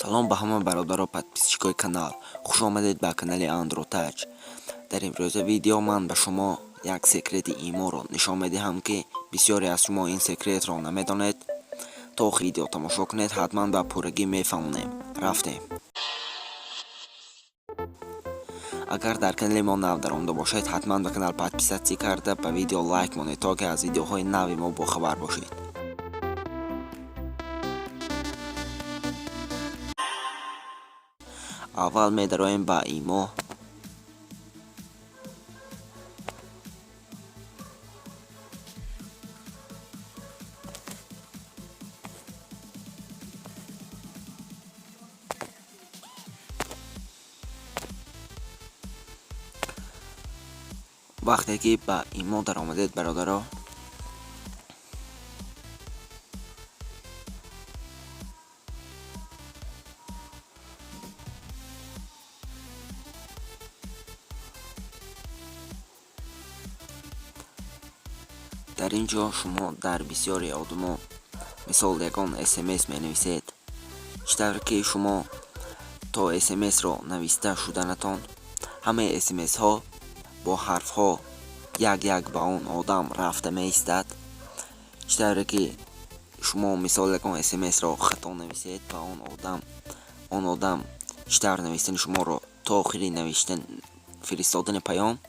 Салом ба ҳама бародару подписчикои канал. Хуш омадед ба канали Андротач. Дар имрӯза видео ман ба шумо як секрети иморо нишон медиҳам, ки бисёре аз шумо ин секретро намедонед. То охири видео тамошо кунед, ҳатман ба пуррагӣ мефаҳмонем. Рафтем. Агар дар канали мо нав даромада бошед, ҳатман ба канал подписаться карда, ба видео лайк монед, то ки аз видеоҳои нави мо бохабар бошед. Аввал медароем ба имо. Вақте ки ба имо даромадед, бародаро, дар ин ҷо шумо дар бисёри одамо, мисол, ягон смс менависед. Чӣ тавр ки шумо то смсро нависта шуданатон ҳамаи смсҳо бо ҳарфҳо як як ба он одам рафта меистад. Чӣ тавре ки шумо, мисол, ягон смсро хато нависед ба он одам, он одам чӣ тавр навистани шуморо то охири навиштан, фиристодани паём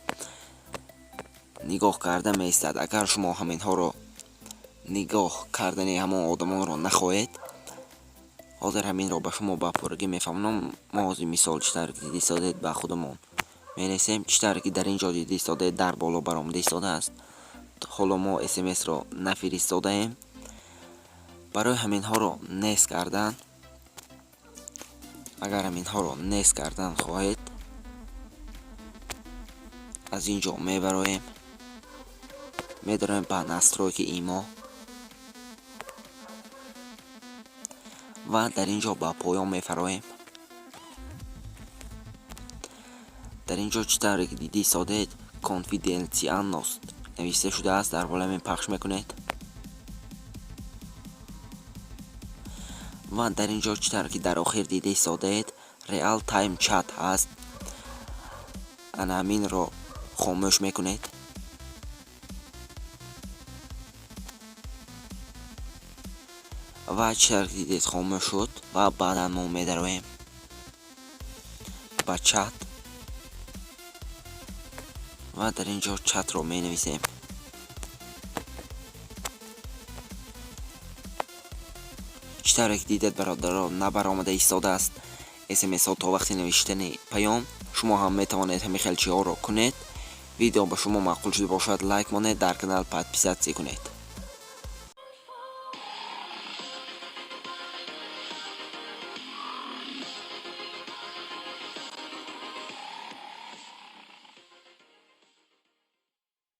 нигоҳ карда меистад. Агар шумо ҳаминҳоро нигоҳ кардани ҳамон одамонро нахоҳед, ҳозир ҳаминро ба шумо ба пуррагӣ мефаҳмонам. Мо ҳозир, мисол, чӣ тавре ки дида истодед, ба худамон менависем. Чӣ тавре ки дар ин ҷо дида истодед, дар боло баромада истодааст. Ҳоло мо смсро нафиристодаем. Барои ҳаминҳоро нест кардан, агар ҳаминҳоро нест кардан хоҳед, аз ин ҷо мебароем, медароем ба настройки имо ва дар ин ҷо ба поён мефароем. Дар ин ҷо, чӣ тавре ки дида истодед, конфиденциальность нависта шудааст, дар болои ҳамин пахш мекунед. Ва дар ин ҷо, чӣ тавре ки дар охир дида истодаед, real time chat ҳаст, ана ҳаминро хомӯш мекунед. Ва чӣ тавре ки дидед, хомӯш шуд. Ва баъдан мо медароем ба чат ва дар ин ҷо чатро менависем. Чӣ тавре ки дидед, бародаро, набаромада истодааст смсҳо то вақти навиштани паём. Шумо ҳам метавонед ҳамин хел чиҳоро кунед. Видео ба шумо маъқул шуда бошад, лайк монед, дар канал подписаться кунед.